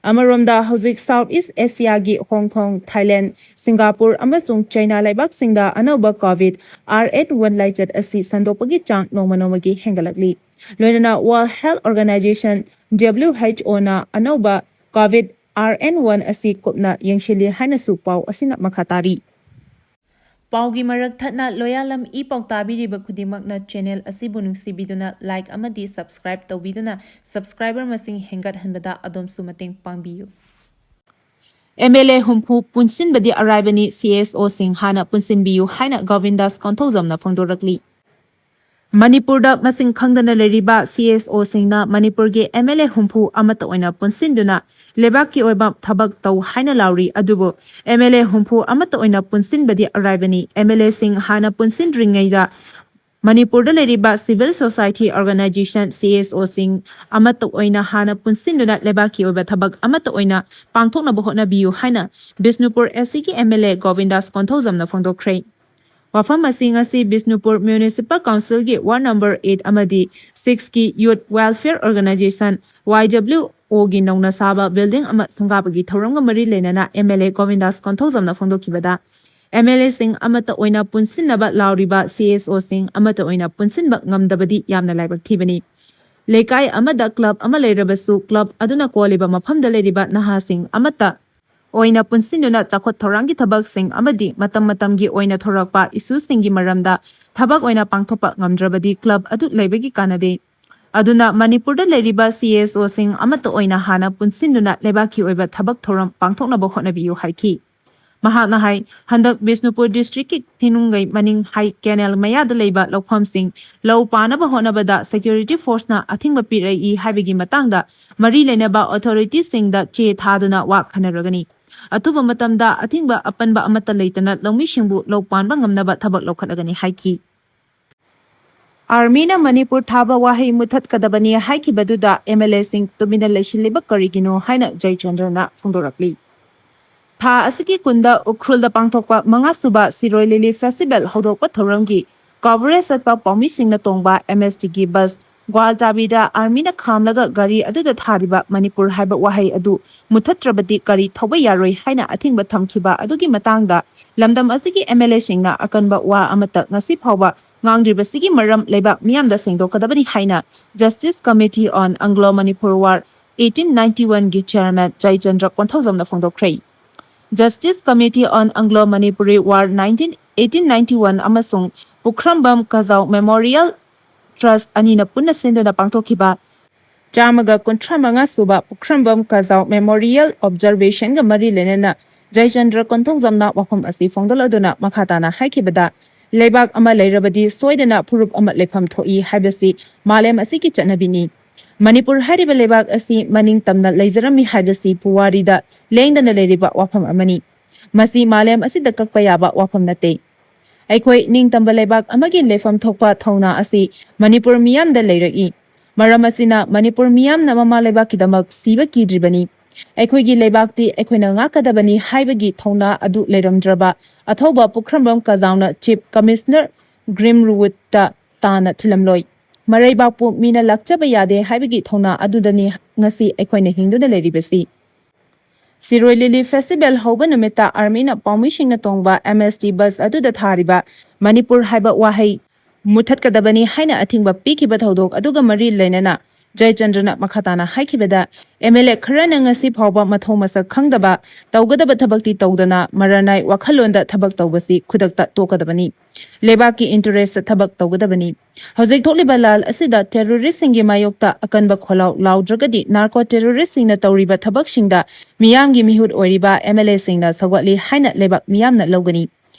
ꯑꯃꯔꯣꯝꯗ ꯍꯧꯖꯤꯛ South East Asia ꯒꯤ Hong Kong, Thailand, Singapore ꯑꯃꯁꯨꯡ China ꯂꯩꯕꯥꯛꯁꯤꯡꯗ ꯑꯅꯧꯕ COVID R N one ꯂꯥꯏꯆꯠ ꯑꯁꯤ ꯁꯟꯗꯣꯛꯄꯒꯤ ꯆꯥꯡ ꯅꯣꯡꯃ ꯅꯣꯡꯃꯒꯤ ꯍꯦꯟꯒꯠꯂꯛꯂꯤ꯫ ꯂꯣꯏꯅꯅ World Health Organization, W H O ꯅ ꯑꯅꯧꯕ COVID R N one ꯑꯁꯤ ꯀꯨꯞꯅ ꯌꯦꯡꯁꯤꯜꯂꯤ ꯍꯥꯏꯅꯁꯨ ꯄꯥꯎ ꯑꯁꯤꯅ ꯃꯈꯥ ꯇꯥꯔꯤ꯫ ꯄꯥꯎꯒꯤ ꯃꯔꯛ ꯊꯠꯅ ꯂꯣꯌꯥꯂꯝ ꯏ ꯄꯥꯎ ꯇꯥꯕꯤꯔꯤꯕ ꯈꯨꯗꯤꯡꯃꯛꯅ channel ꯑꯁꯤꯕꯨ ꯅꯨꯡꯁꯤꯕꯤꯗꯨꯅ like ꯑꯃꯗꯤ subscribe ꯇꯧꯕꯤꯗꯨꯅ subscriber ꯃꯁꯤꯡ ꯍꯦꯟꯒꯠꯍꯟꯕꯗ ꯑꯗꯣꯝꯁꯨ ꯃꯇꯦꯡ ꯄꯥꯡꯕꯤꯌꯨ꯫ M L A ꯍꯨꯝꯐꯨ ꯄꯨꯟꯁꯤꯟꯕꯗꯤ ꯑꯔꯥꯏꯕꯅꯤ, C S O ꯁꯤꯡ ꯍꯥꯟꯅ ꯄꯨꯟꯁꯤꯟꯕꯤꯌꯨ ꯍꯥꯏꯅ ꯒꯣꯕꯤꯟꯗꯥꯁ ꯀꯣꯟꯊꯧꯖꯝꯅ ꯐꯣꯡꯗꯣꯔꯛꯂꯤ꯫ ꯃꯅꯤꯄꯨꯔꯗ ꯃꯁꯤꯡ ꯈꯪꯗꯅ ꯂꯩꯔꯤꯕ C S O ꯁꯤꯡꯅ ꯃꯅꯤꯄꯨꯔꯒꯤ M L A ꯍꯨꯝꯐꯨ ꯑꯃꯠꯇ ꯑꯣꯏꯅ ꯄꯨꯟꯁꯤꯟꯗꯨꯅ ꯂꯩꯕꯥꯛꯀꯤ ꯑꯣꯏꯕ ꯊꯕꯛ ꯇꯧ ꯍꯥꯏꯅ ꯂꯥꯎꯔꯤ꯫ ꯑꯗꯨꯕꯨ M L A ꯍꯨꯝꯐꯨ ꯑꯃꯠꯇ ꯑꯣꯏꯅ ꯄꯨꯟꯁꯤꯟꯕꯗꯤ ꯑꯔꯥꯏꯕꯅꯤ꯫ M L A ꯁꯤꯡ ꯍꯥꯟꯅ ꯄꯨꯟꯁꯤꯟꯗ꯭ꯔꯤꯉꯩꯗ ꯃꯅꯤꯄꯨꯔꯗ ꯂꯩꯔꯤꯕ civil society organization, C S O ꯁꯤꯡ ꯑꯃꯠꯇ ꯑꯣꯏꯅ ꯍꯥꯟꯅ ꯄꯨꯟꯁꯤꯟꯗꯨꯅ ꯂꯩꯕꯥꯛꯀꯤ ꯑꯣꯏꯕ ꯊꯕꯛ ꯑꯃꯠꯇ ꯑꯣꯏꯅ ꯄꯥꯡꯊꯣꯛꯅꯕ ꯍꯣꯠꯅꯕꯤꯌꯨ ꯍꯥꯏꯅ ꯕꯤꯁꯅꯨꯄꯨꯔ S C ꯒꯤ M L A ꯒꯣꯕꯤꯟꯗꯥꯁ ꯀꯣꯟꯊꯧꯖꯝꯅ ꯐꯣꯡꯗꯣꯛꯈ꯭ꯔꯦ꯫ ꯋꯥꯐꯝ ꯑꯁꯤ ꯉꯁꯤ ꯕꯤꯁꯅꯨꯄꯨꯔ Municipal Council ꯒꯤ Ward number eight ꯑꯃꯗꯤ six ꯀꯤ Youth Welfare Organization, Y W O ꯒꯤ ꯅꯧꯅ ꯁꯥꯕ building ꯑꯃ ꯁꯪꯒꯥꯕꯒꯤ ꯊꯧꯔꯝꯒ ꯃꯔꯤ ꯂꯩꯅꯅ M L A ꯒꯣꯕꯤꯟꯗꯥꯁ ꯀꯣꯟꯊꯧꯖꯝꯅ ꯐꯣꯡꯗꯣꯛꯈꯤꯕꯗ, M L A ꯁꯤꯡ ꯑꯃꯠꯇ ꯑꯣꯏꯅ ꯄꯨꯟꯁꯤꯟꯅꯕ ꯂꯥꯎꯔꯤꯕ C S O ꯁꯤꯡ ꯑꯃꯠꯇ ꯑꯣꯏꯅ ꯄꯨꯟꯁꯤꯟꯕ ꯉꯝꯗꯕꯗꯤ ꯌꯥꯝꯅ ꯂꯥꯏꯕꯛ ꯊꯤꯕꯅꯤ꯫ ꯂꯩꯀꯥꯏ ꯑꯃꯗ club ꯑꯃ ꯂꯩꯔꯕꯁꯨ, club ꯑꯗꯨꯅ ꯀꯣꯜꯂꯤꯕ ꯃꯐꯝꯗ ꯂꯩꯔꯤꯕ ꯅꯍꯥꯁꯤꯡ ꯑꯃꯠꯇ ꯑꯣꯏꯅ ꯄꯨꯟꯁꯤꯟꯗꯨꯅ ꯆꯥꯎꯈꯠ ꯊꯧꯔꯥꯡꯒꯤ ꯊꯕꯛꯁꯤꯡ ꯑꯃꯗꯤ ꯃꯇꯝ ꯃꯇꯝꯒꯤ ꯑꯣꯏꯅ ꯊꯣꯔꯛꯄ issue ꯁꯤꯡꯒꯤ ꯃꯔꯝꯗ ꯊꯕꯛ ꯑꯣꯏꯅ ꯄꯥꯡꯊꯣꯛꯄ ꯉꯝꯗ꯭ꯔꯕꯗꯤ club ꯑꯗꯨ ꯂꯩꯕꯒꯤ ꯀꯥꯟꯅꯗꯦ꯫ ꯑꯗꯨꯅ ꯃꯅꯤꯄꯨꯔꯗ ꯂꯩꯔꯤꯕ C S O ꯁꯤꯡ ꯑꯃꯠꯇ ꯑꯣꯏꯅ ꯍꯥꯟꯅ ꯄꯨꯟꯁꯤꯟꯗꯨꯅ ꯂꯩꯕꯥꯛꯀꯤ ꯑꯣꯏꯕ ꯊꯕꯛ ꯊꯧꯔꯝ ꯄꯥꯡꯊꯣꯛꯅꯕ ꯍꯣꯠꯅꯕꯤꯌꯨ ꯍꯥꯏꯈꯤ꯫ ꯃꯍꯥꯛꯅ ꯍꯥꯏ, ꯍꯟꯗꯛ ꯕꯤꯁꯅꯨꯄꯨꯔ ꯗꯤꯁꯇ꯭ꯔꯤꯛꯀꯤ ꯊꯤꯅꯨꯡꯒꯩ ꯃꯅꯤꯡ ꯍꯥꯏ ꯀꯦꯅꯦꯜ ꯃꯌꯥꯗ ꯂꯩꯕ ꯂꯧꯐꯝꯁꯤꯡ ꯂꯧ ꯄꯥꯅꯕ ꯍꯣꯠꯅꯕꯗ ꯁꯦꯀ꯭ꯌꯨꯔꯤꯇꯤ ꯐꯣꯔꯁꯅ ꯑꯊꯤꯡꯕ ꯄꯤꯔꯛꯏ ꯍꯥꯏꯕꯒꯤ ꯃꯇꯥꯡꯗ ꯃꯔꯤ ꯂꯩꯅꯕ ꯑꯣꯊꯣꯔꯤꯇꯤꯁꯤꯡꯗ ꯆꯦ ꯊꯥꯗꯨꯅ ꯋꯥ ꯈꯟꯅꯔꯒꯅꯤ꯫ ꯑꯊꯨꯕ ꯃꯇꯝꯗ ꯑꯊꯤꯡꯕ ꯑꯄꯟꯕ ꯑꯃꯠꯇ ꯂꯩꯇꯅ ꯂꯧꯃꯤꯁꯤꯡꯕꯨ ꯂꯧ ꯄꯥꯟꯕ ꯉꯝꯅꯕ ꯊꯕꯛ ꯂꯧꯈꯠꯂꯒꯅꯤ ꯍꯥꯏꯈꯤ꯫ ꯑꯥꯔꯃꯤꯅ ꯃꯅꯤꯄꯨꯔ ꯊꯥꯕ ꯋꯥꯍꯩ ꯃꯨꯊꯠꯀꯗꯕꯅꯤ ꯍꯥꯏꯈꯤꯕꯗꯨꯗ ꯑꯦꯝ ꯑꯦꯜ ꯑꯦꯁꯤꯡ ꯇꯨꯃꯤꯟꯅ ꯂꯩꯁꯤꯜꯂꯤꯕ ꯀꯔꯤꯒꯤꯅꯣ ꯍꯥꯏꯅ ꯖꯌꯆꯟꯗ꯭ꯔꯅ ꯐꯣꯡꯗꯣꯔꯛꯂꯤ꯫ ꯊꯥ ꯑꯁꯤꯒꯤ ꯀꯨꯟꯗ ꯎꯈ꯭ꯔꯨꯜꯗ ꯄꯥꯡꯊꯣꯛꯄ ꯃꯉꯥꯁꯨꯕ ꯁꯤꯔꯣꯏ ꯂꯤꯂꯤ ꯐꯦꯁꯇꯤꯚꯦꯜ ꯍꯧꯗꯣꯛꯄ ꯊꯧꯔꯝꯒꯤ ꯀꯣꯚꯔꯦꯖ ꯆꯠꯄ ꯄꯥꯎꯃꯤꯁꯤꯡꯅ ꯇꯣꯡꯕ ꯑꯦꯝ ꯑꯦꯁ ꯇꯤꯒꯤ ꯕꯁ ꯒ꯭ꯋꯥꯜꯇꯥꯕꯤꯗ ꯑꯥꯔꯃꯤꯅ ꯈꯥꯝꯂꯒ ꯒꯥꯔꯤ ꯑꯗꯨꯗ ꯊꯥꯔꯤꯕ ꯃꯅꯤꯄꯨꯔ ꯍꯥꯏꯕ ꯋꯥꯍꯩ ꯑꯗꯨ ꯃꯨꯊꯠꯇ꯭ꯔꯕꯗꯤ ꯒꯥꯔꯤ ꯊꯧꯕ ꯌꯥꯔꯣꯏ ꯍꯥꯏꯅ ꯑꯊꯤꯡꯕ ꯊꯝꯈꯤꯕ ꯑꯗꯨꯒꯤ ꯃꯇꯥꯡꯗ ꯂꯝꯗꯝ ꯑꯁꯤꯒꯤ ꯑꯦꯝ ꯑꯦꯜ ꯑꯦꯁꯤꯡꯅ ꯑꯀꯟꯕ ꯋꯥ ꯑꯃꯠꯇ ꯉꯁꯤ ꯐꯥꯎꯕ ꯉꯥꯡꯗ꯭ꯔꯤꯕꯁꯤꯒꯤ ꯃꯔꯝ ꯂꯩꯕꯥꯛ ꯃꯤꯌꯥꯝꯗ ꯁꯦꯡꯗꯣꯛꯀꯗꯕꯅꯤ ꯍꯥꯏꯅ Justice Committee on Anglo Manipur War eighteen ninety one ꯒꯤ chairman ꯖꯌꯆꯟꯗ꯭ꯔ ꯀꯣꯟꯊꯧꯖꯝꯅ ꯐꯣꯡꯗꯣꯛꯈ꯭ꯔꯦ꯫ Justice Committee on Anglo Manipuri War nineteen eighteen ninety one ꯑꯃꯁꯨꯡ ꯄꯨꯈ꯭ꯔꯝꯕꯝ ꯀꯖꯥꯎ ꯃꯦꯃꯣꯔꯤꯌꯦꯜ ꯇ꯭ꯔꯁ ꯑꯅꯤꯅ ꯄꯨꯟꯅ ꯁꯤꯟꯗꯨꯅ ꯄꯥꯡꯊꯣꯛꯈꯤꯕ ꯆꯥꯝꯃꯒ ꯀꯨꯟꯊ꯭ꯔꯥ ꯃꯉꯥ ꯁꯨꯕ ꯄꯨꯈ꯭ꯔꯝꯕꯝ ꯀꯖꯥꯎ ꯃꯦꯃꯣꯔꯤꯌꯦꯜ ꯑꯣꯕꯖꯔꯕꯦꯁꯟꯒ ꯃꯔꯤ ꯂꯩꯅꯅ ꯖꯌꯆꯟꯗ꯭ꯔ ꯀꯣꯟꯊꯧꯖꯝꯅ ꯋꯥꯐꯝ ꯑꯁꯤ ꯐꯣꯡꯗꯣꯛꯂꯗꯨꯅ ꯃꯈꯥ ꯇꯥꯅ ꯍꯥꯏꯈꯤꯕꯗ, ꯂꯩꯕꯥꯛ ꯑꯃ ꯂꯩꯔꯕꯗꯤ ꯁꯣꯏꯗꯅ ꯐꯨꯔꯨꯞ ꯑꯃ ꯂꯩꯐꯝ ꯊꯣꯛꯏ ꯍꯥꯏꯕꯁꯤ ꯃꯥꯂꯦꯝ ꯑꯁꯤꯒꯤ ꯆꯠꯅꯕꯤꯅꯤ꯫ ꯃꯅꯤꯄꯨꯔ ꯍꯥꯏꯔꯤꯕ ꯂꯩꯕꯥꯛ ꯑꯁꯤ ꯃꯅꯤꯡ ꯇꯝꯅ ꯂꯩꯖꯔꯝꯃꯤ ꯍꯥꯏꯕꯁꯤ ꯄꯨꯋꯥꯔꯤꯗ ꯂꯦꯡꯗꯅ ꯂꯩꯔꯤꯕ ꯋꯥꯐꯝ ꯑꯃꯅꯤ꯫ ꯃꯁꯤ ꯃꯥꯂꯦꯝ ꯑꯁꯤꯗ ꯀꯛꯄ ꯌꯥꯕ ꯋꯥꯐꯝ ꯅꯠꯇꯦ꯫ ꯑꯩꯈꯣꯏ ꯅꯤꯡꯇꯝꯕ ꯂꯩꯕꯥꯛ ꯑꯃꯒꯤ ꯂꯩꯐꯝ ꯊꯣꯛꯄ ꯊꯧꯅꯥ ꯑꯁꯤ ꯃꯅꯤꯄꯨꯔ ꯃꯤꯌꯥꯝꯗ ꯂꯩꯔꯛꯏ꯫ ꯃꯔꯝ ꯑꯁꯤꯅ ꯃꯅꯤꯄꯨꯔ ꯃꯤꯌꯥꯝꯅ ꯃꯃꯥ ꯂꯩꯕꯥꯛꯀꯤꯗꯃꯛ ꯁꯤꯕ ꯀꯤꯗ꯭ꯔꯤꯕꯅꯤ꯫ ꯑꯩꯈꯣꯏꯒꯤ ꯂꯩꯕꯥꯛꯇꯤ ꯑꯩꯈꯣꯏꯅ ꯉꯥꯛꯀꯗꯕꯅꯤ ꯍꯥꯏꯕꯒꯤ ꯊꯧꯅꯥ ꯑꯗꯨ ꯂꯩꯔꯝꯗ꯭ꯔꯕ ꯑꯊꯧꯕ ꯄꯨꯈ꯭ꯔꯝꯕꯝ ꯀꯖꯥꯎꯅ ꯆꯤꯐ ꯀꯃꯤꯁꯅꯔ ꯒ꯭ꯔꯤꯝꯋꯨꯗꯇ ꯇꯥꯅ ꯊꯤꯜꯂꯝꯂꯣꯏ꯫ ꯃꯔꯩꯕꯥꯛꯄꯨ ꯃꯤꯅ ꯂꯥꯛꯆꯕ ꯌꯥꯗꯦ ꯍꯥꯏꯕꯒꯤ ꯊꯧꯅꯥ ꯑꯗꯨꯗꯅꯤ ꯉꯁꯤ ꯑꯩꯈꯣꯏꯅ ꯍꯤꯡꯗꯨꯅ ꯂꯩꯔꯤꯕꯁꯤ꯫ ꯁꯤꯔꯣꯏ ꯂꯤꯂꯤ ꯐꯦꯁꯇꯤꯚꯦꯜ ꯍꯧꯕ ꯅꯨꯃꯤꯠꯇ ꯑꯥꯔꯃꯤꯅ ꯄꯥꯎꯃꯤꯁꯤꯡꯅ ꯇꯣꯡꯕ ꯑꯦꯝ ꯑꯦꯁ ꯇꯤ ꯕꯁ ꯑꯗꯨꯗ ꯊꯥꯔꯤꯕ ꯃꯅꯤꯄꯨꯔ ꯍꯥꯏꯕ ꯋꯥꯍꯩ ꯃꯨꯊꯠꯀꯗꯕꯅꯤ ꯍꯥꯏꯅ ꯑꯊꯤꯡꯕ ꯄꯤꯈꯤꯕ ꯊꯧꯗꯣꯛ ꯑꯗꯨꯒ ꯃꯔꯤ ꯂꯩꯅꯅ ꯖꯌꯆꯟꯗ꯭ꯔꯅ ꯃꯈꯥ ꯇꯥꯅ ꯍꯥꯏꯈꯤꯕꯗ, ꯑꯦꯝ ꯑꯦꯜ ꯑꯦ ꯈꯔꯅ ꯉꯁꯤ ꯐꯥꯎꯕ ꯃꯊꯣꯡ ꯃꯁꯛ ꯈꯪꯗꯕ, ꯇꯧꯒꯗꯕ ꯊꯕꯛꯇꯤ ꯇꯧꯗꯅ ꯃꯔꯥꯅꯥꯏ ꯋꯥꯈꯜꯂꯣꯟꯗ ꯊꯕꯛ ꯇꯧꯕꯁꯤ ꯈꯨꯗꯛꯇ ꯇꯣꯛꯀꯗꯕꯅꯤ꯫ ꯂꯩꯕꯥꯛꯀꯤ ꯏꯟꯇꯔꯦꯁꯇ ꯊꯕꯛ ꯇꯧꯒꯗꯕꯅꯤ꯫ ꯍꯧꯖꯤꯛ ꯊꯣꯛꯂꯤꯕ ꯂꯥꯜ ꯑꯁꯤꯗ ꯇꯦꯔꯣꯔꯤꯁꯁꯤꯡꯒꯤ ꯃꯥꯌꯣꯛꯇ ꯑꯀꯟꯕ ꯈꯣꯜꯂꯥꯎ ꯂꯥꯎꯗ꯭ꯔꯒꯗꯤ ꯅꯥꯔꯀꯣ ꯇꯦꯔꯣꯔꯤꯁꯁꯤꯡꯅ ꯇꯧꯔꯤꯕ ꯊꯕꯛꯁꯤꯡꯗ ꯃꯤꯌꯥꯝꯒꯤ ꯃꯤꯍꯨꯠ ꯑꯣꯏꯔꯤꯕ ꯑꯦꯝ ꯑꯦꯜ ꯑꯦꯁꯤꯡꯅ ꯁꯧꯒꯠꯂꯤ ꯍꯥꯏꯅ ꯂꯩꯕꯥꯛ ꯃꯤꯌꯥꯝꯅ ꯂꯧꯒꯅꯤ꯫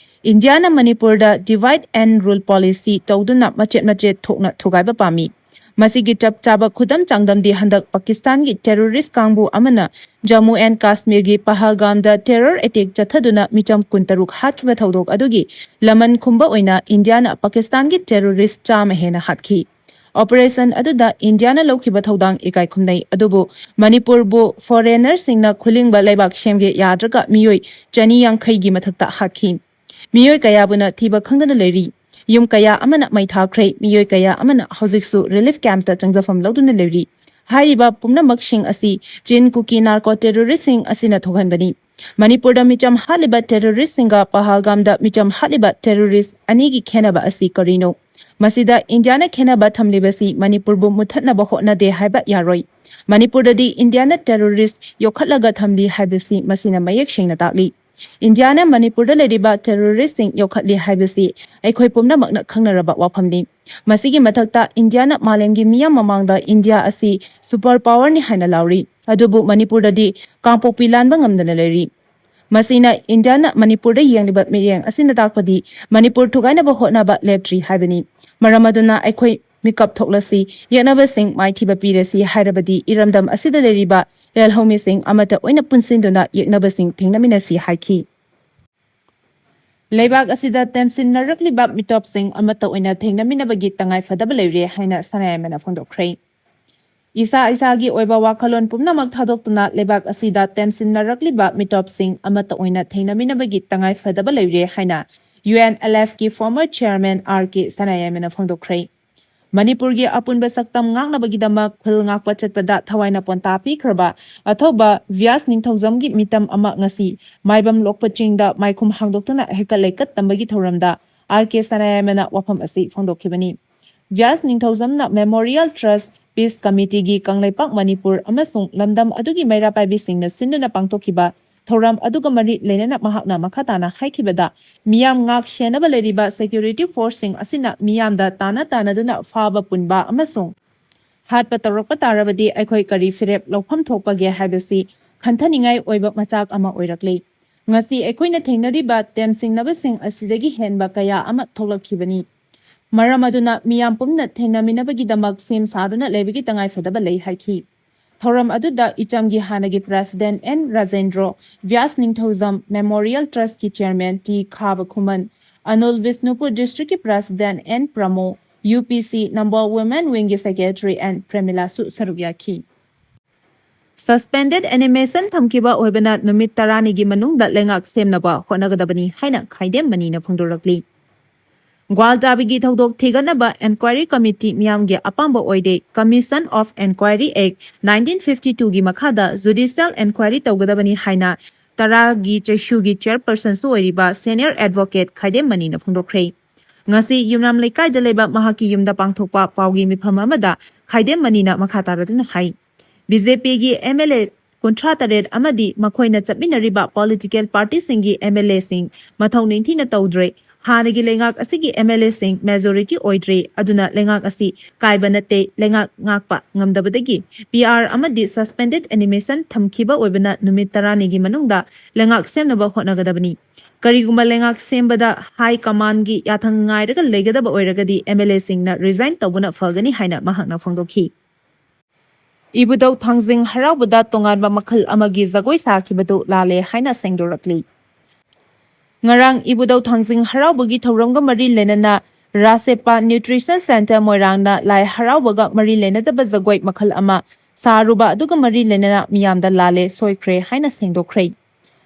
ꯏꯟꯗꯤꯌꯥꯅ ꯃꯅꯤꯄꯨꯔꯗ divide and rule policy ꯇꯧꯗꯨꯅ ꯃꯆꯦꯠ ꯃꯆꯦꯠ ꯊꯣꯛꯅ ꯊꯨꯒꯥꯏꯕ ꯄꯥꯝꯃꯤ꯫ ꯃꯁꯤꯒꯤ ꯆꯞ ꯆꯥꯕ ꯈꯨꯗꯝ ꯆꯥꯡꯗꯝꯗꯤ ꯍꯟꯗꯛ ꯄꯥꯀꯤꯁꯇꯥꯟꯒꯤ ꯇꯦꯔꯣꯔꯤꯁ ꯀꯥꯡꯕꯨ ꯑꯃꯅ ꯖꯝꯃꯨ ꯑꯦꯟ ꯀꯥꯁꯃꯤꯔꯒꯤ ꯄꯍꯜꯒꯥꯝꯗ ꯇꯦꯔꯣꯔ ꯑꯦꯇꯦꯛ ꯆꯠꯊꯗꯨꯅ ꯃꯤꯆꯝ ꯀꯨꯟꯇꯔꯨꯛ ꯍꯥꯠꯈꯤꯕ ꯊꯧꯗꯣꯛ ꯑꯗꯨꯒꯤ ꯂꯃꯟ ꯈꯨꯝꯕ ꯑꯣꯏꯅ ꯏꯟꯗꯤꯌꯥꯅ ꯄꯥꯀꯤꯁꯇꯥꯟꯒꯤ ꯇꯦꯔꯣꯔꯤꯁ ꯆꯥꯝꯃ ꯍꯦꯟꯅ ꯍꯥꯠꯈꯤ꯫ ꯑꯣꯄꯔꯦꯁꯟ ꯑꯗꯨꯗ ꯏꯟꯗꯤꯌꯥꯅ ꯂꯧꯈꯤꯕ ꯊꯧꯗꯥꯡ ꯏꯀꯥꯏ ꯈꯨꯝꯅꯩ, ꯑꯗꯨꯕꯨ ꯃꯅꯤꯄꯨꯔꯕꯨ ꯐꯣꯔꯦꯅꯔꯁꯤꯡꯅ ꯈꯨꯂꯤꯡꯕ ꯂꯩꯕꯥꯛ ꯁꯦꯝꯒꯦ ꯌꯥꯗ꯭ꯔꯒ ꯃꯤꯑꯣꯏ ꯆꯅꯤ ꯌꯥꯡꯈꯩꯒꯤ ꯃꯊꯛꯇ ꯍꯥꯠꯈꯤ꯫ ꯃꯤꯑꯣꯏ ꯀꯌꯥꯕꯨꯅ ꯊꯤꯕ ꯈꯪꯗꯅ ꯂꯩꯔꯤ꯫ ꯌꯨꯝ ꯀꯌꯥ ꯑꯃꯅ ꯃꯩ ꯊꯥꯈ꯭ꯔꯦ, ꯃꯤꯑꯣꯏ ꯀꯌꯥ ꯑꯃꯅ ꯍꯧꯖꯤꯛꯁꯨ ꯔꯤꯂꯤꯐ ꯀꯦꯝꯞꯇ ꯆꯪꯖꯐꯝ ꯂꯧꯗꯨꯅ ꯂꯩꯔꯤ꯫ ꯍꯥꯏꯔꯤꯕ ꯄꯨꯝꯅꯃꯛꯁꯤꯡ ꯑꯁꯤ ꯆꯤꯟ ꯀꯨꯀꯤ ꯅꯥꯔꯀꯣ ꯇꯦꯔꯣꯔꯤꯁꯁꯤꯡ ꯑꯁꯤꯅ ꯊꯣꯛꯍꯟꯕꯅꯤ꯫ ꯃꯅꯤꯄꯨꯔꯗ ꯃꯤꯆꯝ ꯍꯥꯠꯂꯤꯕ ꯇꯦꯔꯣꯔꯤꯁꯁꯤꯡꯒ ꯄꯍꯜꯒꯥꯝꯗ ꯃꯤꯆꯝ ꯍꯥꯠꯂꯤꯕ ꯇꯦꯔꯣꯔꯤꯁ ꯑꯅꯤꯒꯤ ꯈꯦꯟꯅꯕ ꯑꯁꯤ ꯀꯔꯤꯅꯣ? ꯃꯁꯤꯗ ꯏꯟꯗꯤꯌꯥꯅ ꯈꯦꯟꯅꯕ ꯊꯝꯂꯤꯕꯁꯤ ꯃꯅꯤꯄꯨꯔꯕꯨ ꯃꯨꯠꯊꯠꯅꯕ ꯍꯣꯠꯅꯗꯦ ꯍꯥꯏꯕ ꯌꯥꯔꯣꯏ꯫ ꯃꯅꯤꯄꯨꯔꯗꯗꯤ ꯏꯟꯗꯤꯌꯥꯅ ꯇꯦꯔꯣꯔꯤꯁ ꯌꯣꯛꯈꯠꯂꯒ ꯊꯝꯂꯤ ꯍꯥꯏꯕꯁꯤ ꯃꯁꯤꯅ ꯃꯌꯦꯛ ꯁꯦꯡꯅ ꯇꯥꯛꯂꯤ꯫ ꯏꯟꯗꯤꯌꯥꯅ ꯃꯅꯤꯄꯨꯔꯗ ꯂꯩꯔꯤꯕ ꯇꯦꯔꯣꯔꯤꯁꯁꯤꯡ ꯌꯣꯛꯈꯠꯂꯤ ꯍꯥꯏꯕꯁꯤ ꯑꯩꯈꯣꯏ ꯄꯨꯝꯅꯃꯛꯅ ꯈꯪꯅꯔꯕ ꯋꯥꯐꯝꯅꯤ꯫ ꯃꯁꯤꯒꯤ ꯃꯊꯛꯇ ꯏꯟꯗꯤꯌꯥꯅ ꯃꯥꯂꯦꯝꯒꯤ ꯃꯤꯌꯥꯝ ꯃꯃꯥꯡꯗ ꯏꯟꯗꯤꯌꯥ ꯑꯁꯤ ꯁꯨꯄꯔ ꯄꯥꯋꯔꯅꯤ ꯍꯥꯏꯅ ꯂꯥꯎꯔꯤ꯫ ꯑꯗꯨꯕꯨ ꯃꯅꯤꯄꯨꯔꯗꯗꯤ ꯀꯥꯡꯄꯣꯛꯄꯤ ꯂꯥꯟꯕ ꯉꯝꯗꯅ ꯂꯩꯔꯤ꯫ ꯃꯁꯤꯅ ꯏꯟꯗꯤꯌꯥꯅ ꯃꯅꯤꯄꯨꯔꯗ ꯌꯦꯡꯂꯤꯕ ꯃꯤꯠꯌꯦꯡ ꯑꯁꯤꯅ ꯇꯥꯛꯄꯗꯤ ꯃꯅꯤꯄꯨꯔ ꯊꯨꯒꯥꯏꯅꯕ ꯍꯣꯠꯅꯕ ꯂꯦꯞꯇ꯭ꯔꯤ ꯍꯥꯏꯕꯅꯤ꯫ ꯃꯔꯝ ꯑꯗꯨꯅ ꯑꯩꯈꯣꯏ ꯃꯤꯀꯞ ꯊꯣꯛꯂꯁꯤ, ꯌꯦꯛꯅꯕꯁꯤꯡ ꯃꯥꯏꯊꯤꯕ ꯄꯤꯔꯁꯤ ꯍꯥꯏꯔꯕꯗꯤ ꯏꯔꯝꯗꯝ ꯑꯁꯤꯗ ꯂꯩꯔꯤꯕ ꯂꯥꯜꯍꯧꯃꯤꯁꯤꯡ ꯑꯃꯠꯇ ꯑꯣꯏꯅ ꯄꯨꯟꯁꯤꯟꯗꯨꯅ ꯌꯦꯛꯅꯕꯁꯤꯡ ꯊꯦꯡꯅꯃꯤꯟꯅꯁꯤ ꯍꯥꯏꯈꯤ꯫ ꯂꯩꯕꯥꯛ ꯑꯁꯤꯗ ꯇꯦꯝꯁꯤꯟꯅꯔꯛꯂꯤꯕ ꯃꯤꯇꯣꯞꯁꯤꯡ ꯑꯃꯠꯇ ꯑꯣꯏꯅ ꯊꯦꯡꯅꯃꯤꯟꯅꯕꯒꯤ ꯇꯉꯥꯏ ꯐꯗꯕ ꯂꯩꯔꯦ ꯍꯥꯏꯅ ꯁꯅꯥꯌꯥꯏꯃꯅ ꯐꯣꯡꯗꯣꯛꯈ꯭ꯔꯦ꯫ ꯏꯁꯥ ꯏꯁꯥꯒꯤ ꯑꯣꯏꯕ ꯋꯥꯈꯜꯂꯣꯟ ꯄꯨꯝꯅꯃꯛ ꯊꯥꯗꯣꯛꯇꯨꯅ ꯂꯩꯕꯥꯛ ꯑꯁꯤꯗ ꯇꯦꯝꯁꯤꯟꯅꯔꯛꯂꯤꯕ ꯃꯤꯇꯣꯞꯁꯤꯡ ꯑꯃꯠꯇ ꯑꯣꯏꯅ ꯊꯦꯡꯅꯃꯤꯟꯅꯕꯒꯤ ꯇꯉꯥꯏ ꯐꯗꯕ ꯂꯩꯔꯦ ꯍꯥꯏꯅ ꯌꯨ ꯑꯦꯟ ꯑꯦꯜ ꯑꯦꯐꯀꯤ former chairman ꯑꯥꯔ ꯀꯦ ꯁꯅꯥꯌꯥꯏꯃꯅ ꯐꯣꯡꯗꯣꯛꯈ꯭ꯔꯦ꯫ ꯃꯅꯤꯄꯨꯔꯒꯤ ꯑꯄꯨꯟꯕ ꯁꯛꯇꯝ ꯉꯥꯛꯅꯕꯒꯤꯗꯃꯛ ꯈꯨꯜ ꯉꯥꯛꯄ ꯆꯠꯄꯗ ꯊꯋꯥꯏꯅ ꯄꯣꯟꯇꯥ ꯄꯤꯈ꯭ꯔꯕ ꯑꯊꯧꯕ ꯚ꯭ꯌꯥꯁ ꯅꯤꯡꯊꯧꯖꯝꯒꯤ ꯃꯤꯇꯝ ꯑꯃ ꯉꯁꯤ ꯃꯥꯏꯕꯝ ꯂꯣꯛꯄ ꯆꯤꯡꯗ ꯃꯥꯏꯈꯨꯝ ꯍꯥꯡꯗꯣꯛꯇꯨꯅ ꯍꯦꯛꯀꯠ ꯂꯩꯀꯠ ꯇꯝꯕꯒꯤ ꯊꯧꯔꯝꯗ ꯑꯥꯔ ꯀꯦ ꯁꯅꯥꯌꯥꯏꯃꯅ ꯋꯥꯐꯝ ꯑꯁꯤ ꯐꯣꯡꯗꯣꯛꯈꯤꯕꯅꯤ꯫ ꯕ꯭ꯌꯥꯁ ꯅꯤꯡꯊꯧꯖꯝꯅ Memorial Trust Peace Committeeꯒꯤ Kangleipak Manipur ꯑꯃꯁꯨꯡ ꯂꯝꯗꯝ ꯑꯗꯨꯒꯤ ꯃꯩꯔꯥ ꯄꯥꯏꯕꯤꯁꯤꯡꯅ ꯁꯤꯟꯗꯨꯅ ꯄꯥꯡꯊꯣꯛꯈꯤꯕ ꯊꯧꯔꯝ ꯑꯗꯨꯒ ꯃꯔꯤ ꯂꯩꯅꯅ ꯃꯍꯥꯛꯅ ꯃꯈꯥ ꯇꯥꯅ ꯍꯥꯏꯈꯤꯕꯗ, ꯃꯤꯌꯥꯝ ꯉꯥꯛ ꯁꯦꯟꯅꯕ ꯂꯩꯔꯤꯕ security forceꯁꯤꯡ ꯑꯁꯤꯅ ꯃꯤꯌꯥꯝꯗ ꯇꯥꯟꯅ ꯇꯥꯟꯅꯗꯨꯅ ꯐꯥꯕ ꯄꯨꯟꯕ ꯑꯃꯁꯨꯡ ꯍꯥꯠꯄ ꯇꯧꯔꯛꯄ ꯇꯥꯔꯕꯗꯤ ꯑꯩꯈꯣꯏ ꯀꯔꯤ ꯐꯤꯔꯦꯞ ꯂꯧꯐꯝ ꯊꯣꯛꯄꯒꯦ ꯍꯥꯏꯕꯁꯤ ꯈꯟꯊꯅꯤꯡꯉꯥꯏ ꯑꯣꯏꯕ ꯃꯆꯥꯛ ꯑꯃ ꯑꯣꯏꯔꯛꯂꯤ꯫ ꯉꯁꯤ ꯑꯩꯈꯣꯏꯅ ꯊꯦꯡꯅꯔꯤꯕ ꯇꯦꯝꯁꯤꯡꯅꯕꯁꯤꯡ ꯑꯁꯤꯗꯒꯤ ꯍꯦꯟꯕ ꯀꯌꯥ ꯑꯃ ꯊꯣꯛꯂꯛꯈꯤꯕꯅꯤ꯫ ꯃꯔꯝ ꯑꯗꯨꯅ ꯃꯤꯌꯥꯝ ꯄꯨꯝꯅ ꯊꯦꯡꯅꯃꯤꯟꯅꯕꯒꯤꯗꯃꯛ ꯁꯦꯝ ꯁꯥꯗꯨꯅ ꯂꯩꯕꯒꯤ ꯇꯉꯥꯏꯐꯗꯕ ꯂꯩ ꯍꯥꯏꯈꯤ꯫ ꯊꯧꯔꯝ ꯑꯗꯨꯗ ꯏꯆꯝꯒꯤ ꯍꯥꯟꯅꯒꯤ President N ꯔꯥꯖꯦꯟꯗ꯭ꯔꯣ, ꯕ꯭ꯌꯥꯁ ꯅꯤꯡꯊꯧꯖꯝ Memorial Trustꯀꯤ Chairman ꯇꯤ ꯈꯥꯕ ꯈꯨꯃꯟ, Avul Bishnupur Districtꯀꯤ President N ꯄ꯭ꯔꯃꯣ, U ꯄꯤ ꯁꯤ ꯅꯝꯕꯣꯜ Women Wingꯒꯤ Secretary N ꯄ꯭ꯔꯦꯃꯤꯂꯥꯁꯨ ꯁꯔꯨꯛ ꯌꯥꯈꯤ꯫ Suspended animation ꯊꯝꯈꯤꯕ ꯑꯣꯏꯕꯅ ꯅꯨꯃꯤꯠ ꯇꯔꯥꯅꯤꯒꯤ ꯃꯅꯨꯡꯗ ꯂꯩꯉꯥꯛ ꯁꯦꯝꯅꯕ ꯍꯣꯠꯅꯒꯗꯕꯅꯤ ꯍꯥꯏꯅ ꯈꯥꯏꯗꯦꯝ ꯃꯅꯤꯅ ꯐꯣꯡꯗꯣꯔꯛꯂꯤ꯫ ꯒ꯭ꯋꯥꯜꯇꯥꯕꯤꯒꯤ ꯊꯧꯗꯣꯛ ꯊꯤꯒꯠꯅꯕ Enquiry Committee ꯃꯤꯌꯥꯝꯒꯤ ꯑꯄꯥꯝꯕ ꯑꯣꯏꯗꯦ, Commission of Enquiry Act nineteen fifty twoꯒꯤ ꯃꯈꯥꯗ judicial enquiry ꯇꯧꯒꯗꯕꯅꯤ ꯍꯥꯏꯅ ꯇꯔꯥꯒꯤ ꯆꯩꯁꯨꯒꯤ Chairpersonꯁꯨ ꯑꯣꯏꯔꯤꯕ Senior Advocate ꯈꯥꯏꯗꯦꯝ ꯃꯅꯤꯅ ꯐꯣꯡꯗꯣꯛꯈ꯭ꯔꯦ꯫ ꯉꯁꯤ ꯌꯨꯝꯅꯥꯝ ꯂꯩꯀꯥꯏꯗ ꯂꯩꯕ ꯃꯍꯥꯛꯀꯤ ꯌꯨꯝꯗ ꯄꯥꯡꯊꯣꯛꯄ ꯄꯥꯎꯒꯤ ꯃꯤꯐꯝ ꯑꯃꯗ ꯈꯥꯏꯗꯦꯝ ꯃꯅꯤꯅ ꯃꯈꯥ ꯇꯥꯔꯗꯨꯅ ꯍꯥꯏ, ꯕꯤ ꯖꯦ ꯄꯤꯒꯤ ꯑꯦꯝ ꯑꯦꯜ ꯑꯦ ꯀꯨꯟꯊ꯭ꯔꯥ ꯇꯔꯦꯠ ꯑꯃꯗꯤ ꯃꯈꯣꯏꯅ ꯆꯠꯃꯤꯟꯅꯔꯤꯕ political partyꯁꯤꯡꯒꯤ ꯑꯦꯝ ꯑꯦꯜ ꯑꯦꯁꯤꯡ ꯃꯊꯧ ꯅꯤꯡꯊꯤꯅ ꯇꯧꯗ꯭ꯔꯦ꯫ ꯍꯥꯟꯅꯒꯤ ꯂꯩꯉꯥꯛ ꯑꯁꯤꯒꯤ ꯑꯦꯝ ꯑꯦꯜ ꯑꯦꯁꯤꯡ majority ꯑꯣꯏꯗ꯭ꯔꯦ꯫ ꯑꯗꯨꯅ ꯂꯩꯉꯥꯛ ꯑꯁꯤ ꯀꯥꯏꯕ ꯅꯠꯇꯦ, ꯂꯩꯉꯥꯛ ꯉꯥꯛꯄ ꯉꯝꯗꯕꯗꯒꯤ ꯄꯤ ꯑꯥꯔ ꯑꯃꯗꯤ suspended animation ꯊꯝꯈꯤꯕ ꯑꯣꯏꯕꯅ ꯅꯨꯃꯤꯠ ꯇꯔꯥꯅꯤꯒꯤ ꯃꯅꯨꯡꯗ ꯂꯩꯉꯥꯛ ꯁꯦꯝꯅꯕ ꯍꯣꯠꯅꯒꯗꯕꯅꯤ꯫ ꯀꯔꯤꯒꯨꯝꯕ ꯂꯩꯉꯥꯛ ꯁꯦꯝꯕꯗ high commandꯒꯤ ꯌꯥꯊꯪ ꯉꯥꯏꯔꯒ ꯂꯩꯒꯗꯕ ꯑꯣꯏꯔꯒꯗꯤ ꯑꯦꯝ ꯑꯦꯜ ꯑꯦꯁꯤꯡꯅ resign ꯇꯧꯕꯅ ꯐꯒꯅꯤ ꯍꯥꯏꯅ ꯃꯍꯥꯛꯅ ꯐꯣꯡꯗꯣꯛꯈꯤ꯫ ꯏꯕꯨꯙꯧ ꯊꯥꯡꯖꯤꯡ ꯍꯔꯥꯎꯕꯗ ꯇꯣꯉꯥꯟꯕ ꯃꯈꯜ ꯑꯃꯒꯤ ꯖꯒꯣꯏ ꯁꯥꯈꯤꯕꯗꯨ ꯂꯥꯜꯂꯦ ꯍꯥꯏꯅ ꯁꯦꯡꯗꯣꯔꯛꯂꯤ꯫ ꯉꯔꯥꯡ ꯏꯕꯨꯙꯧ ꯊꯥꯡꯖꯤꯡ ꯍꯔꯥꯎꯕꯒꯤ ꯊꯧꯔꯝꯒ ꯃꯔꯤ ꯂꯩꯅꯅ ꯔꯥꯁꯦꯄꯥ Nutrition Centre ꯃꯣꯏꯔꯥꯡꯅ ꯂꯥꯏ ꯍꯔꯥꯎꯕꯒ ꯃꯔꯤ ꯂꯩꯅꯗꯕ ꯖꯒꯣꯏ ꯃꯈꯜ ꯑꯃ ꯁꯥꯔꯨꯕ ꯑꯗꯨꯒ ꯃꯔꯤ ꯂꯩꯅꯅ ꯃꯤꯌꯥꯝꯗ ꯂꯥꯜꯂꯦ, ꯁꯣꯏꯈ꯭ꯔꯦ ꯍꯥꯏꯅ ꯁꯦꯡꯗꯣꯛꯈ꯭ꯔꯦ꯫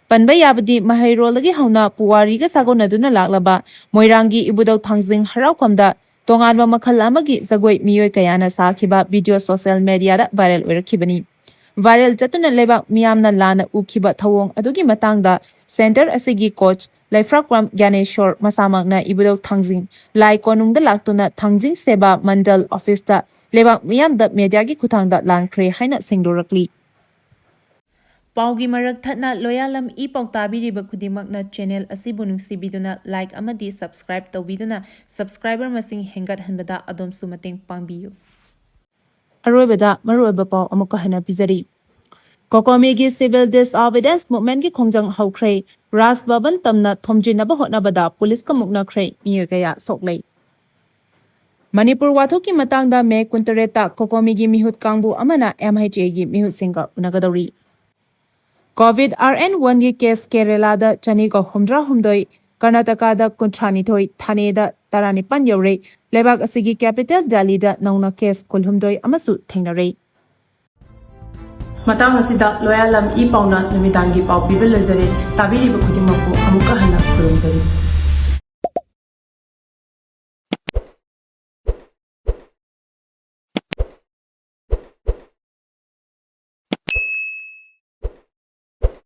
ꯄꯟꯕ ꯌꯥꯕꯗꯤ ꯃꯍꯩꯔꯣꯜꯗꯒꯤ ꯍꯧꯅ ꯄꯨꯋꯥꯔꯤꯒ ꯁꯥꯒꯣꯟꯅꯗꯨꯅ ꯂꯥꯛꯂꯕ ꯃꯣꯏꯔꯥꯡꯒꯤ ꯏꯕꯨꯙꯧ ꯊꯥꯡꯖꯤꯡ ꯍꯔꯥꯎꯐꯝꯗ ꯇꯣꯉꯥꯟꯕ ꯃꯈꯜ ꯑꯃꯒꯤ ꯖꯒꯣꯏ ꯃꯤꯑꯣꯏ ꯀꯌꯥꯅ ꯁꯥꯈꯤꯕ video social mediaꯗ viral ꯑꯣꯏꯔꯛꯈꯤꯕꯅꯤ꯫ Viral ꯆꯠꯇꯨꯅ ꯂꯩꯕꯥꯛ ꯃꯤꯌꯥꯝꯅ ꯂꯥꯟꯅ ꯎꯈꯤꯕ ꯊꯧꯑꯣꯡ ꯑꯗꯨꯒꯤ ꯃꯇꯥꯡꯗ centre ꯑꯁꯤꯒꯤ coach ꯂꯩꯐ꯭ꯔꯛꯄꯝ ꯒ꯭ꯌꯥꯅꯦꯁꯣꯔ ꯃꯁꯥꯃꯛꯅ ꯏꯕꯨꯙꯧ ꯊꯥꯡꯖꯤꯡ ꯂꯥꯏ ꯀꯣꯅꯨꯡꯗ ꯂꯥꯛꯇꯨꯅ ꯊꯥꯡꯖꯤꯡ ꯁꯦꯕꯥ ꯃꯟꯗꯜ ꯑꯣꯐꯤꯁꯇ ꯂꯩꯕꯥꯛ ꯃꯤꯌꯥꯝꯗ ꯃꯦꯗꯤꯌꯥꯒꯤ ꯈꯨꯠꯊꯥꯡꯗ ꯂꯥꯟꯈ꯭ꯔꯦ ꯍꯥꯏꯅ ꯁꯦꯡꯗꯣꯔꯛꯂꯤ꯫ ꯄꯥꯎꯒꯤ ꯃꯔꯛ ꯊꯠꯅ ꯂꯣꯌꯥꯂꯝ ꯏ ꯄꯥꯎ ꯇꯥꯕꯤꯔꯤꯕ ꯈꯨꯗꯤꯡꯃꯛꯅ ꯆꯦꯅꯦꯜ ꯑꯁꯤꯕꯨ ꯅꯨꯡꯁꯤꯕꯤꯗꯨꯅ ꯂꯥꯏꯛ ꯑꯃꯗꯤ ꯁꯕꯁꯀ꯭ꯔꯥꯏꯕ ꯇꯧꯕꯤꯗꯨꯅ ꯁꯕꯁꯀ꯭ꯔꯥꯏꯕꯔ ꯃꯁꯤꯡ ꯍꯦꯟꯒꯠꯍꯟꯕꯗ ꯑꯗꯣꯝꯁꯨ ꯃꯇꯦꯡ ꯄꯥꯡꯕꯤꯌꯨ꯫ ꯑꯔꯣꯏꯕꯗ ꯃꯔꯨꯑꯣꯏꯕ ꯄꯥꯎ ꯑꯃꯨꯛꯀ ꯍꯟꯅ ꯄꯤꯖꯔꯤ꯫ ꯀꯣꯀꯣꯃꯤꯒꯤ civil disobedience movementꯀꯤ ꯈꯣꯡꯖꯪ ꯍꯧꯈ꯭ꯔꯦ꯫ ꯔꯥꯖ ꯚꯕꯟ ꯇꯝꯅ ꯊꯣꯝꯖꯤꯟꯅꯕ ꯍꯣꯠꯅꯕꯗ ꯄꯨꯂꯤꯁꯀ ꯃꯨꯛꯅꯈ꯭ꯔꯦ, ꯃꯤꯑꯣꯏ ꯀꯌꯥ ꯁꯣꯛꯂꯦ꯫ ꯃꯅꯤꯄꯨꯔ ꯋꯥꯊꯣꯛꯀꯤ ꯃꯇꯥꯡꯗ ꯃꯦ ꯀꯨꯟꯇꯔꯦꯠꯇ ꯀꯣꯀꯣꯃꯤꯒꯤ ꯃꯤꯍꯨꯠ ꯀꯥꯡꯕꯨ ꯑꯃꯅ MHAꯒꯤ ꯃꯤꯍꯨꯠꯁꯤꯡꯒ ꯎꯅꯒꯗꯧꯔꯤ꯫ COVID RN oneꯒꯤ ꯀꯦꯁ ꯀꯦꯔꯦꯂꯥꯗ ꯆꯅꯤꯒ ꯍꯨꯝꯗ꯭ꯔꯥ ꯍꯨꯝꯗꯣꯏ, ꯀꯔꯅꯥꯇꯀꯥꯗ ꯀꯨꯟꯊ꯭ꯔꯥ ꯅꯤꯊꯣꯏ, ꯊꯥꯅꯦꯗ ꯇꯔꯥꯅꯤꯄꯥꯟ ꯌꯧꯔꯦ꯫ ꯂꯩꯕꯥꯛ ꯑꯁꯤꯒꯤ ꯀꯦꯄꯤꯇꯦꯜ ꯗꯦꯜꯂꯤꯗ ꯅꯧꯅ ꯀꯦꯁ ꯀꯨꯟꯍꯨꯝꯗꯣꯏ ꯑꯃꯁꯨ ꯊꯦꯡꯅꯔꯦ꯫ ꯃꯇꯥꯡ ꯑꯁꯤꯗ ꯂꯣꯌꯥꯂꯝ ꯏ ꯄꯥꯎꯅ ꯅꯨꯃꯤꯗꯥꯡꯒꯤ ꯄꯥꯎ ꯄꯤꯕ ꯂꯣꯏꯖꯔꯦ꯫ ꯇꯥꯕꯤꯔꯤꯕ ꯈꯨꯗꯤꯡꯃꯛꯄꯨ ꯑꯃꯨꯛꯀ ꯍꯟꯅ ꯈꯨꯔꯨꯝꯖꯔꯤ꯫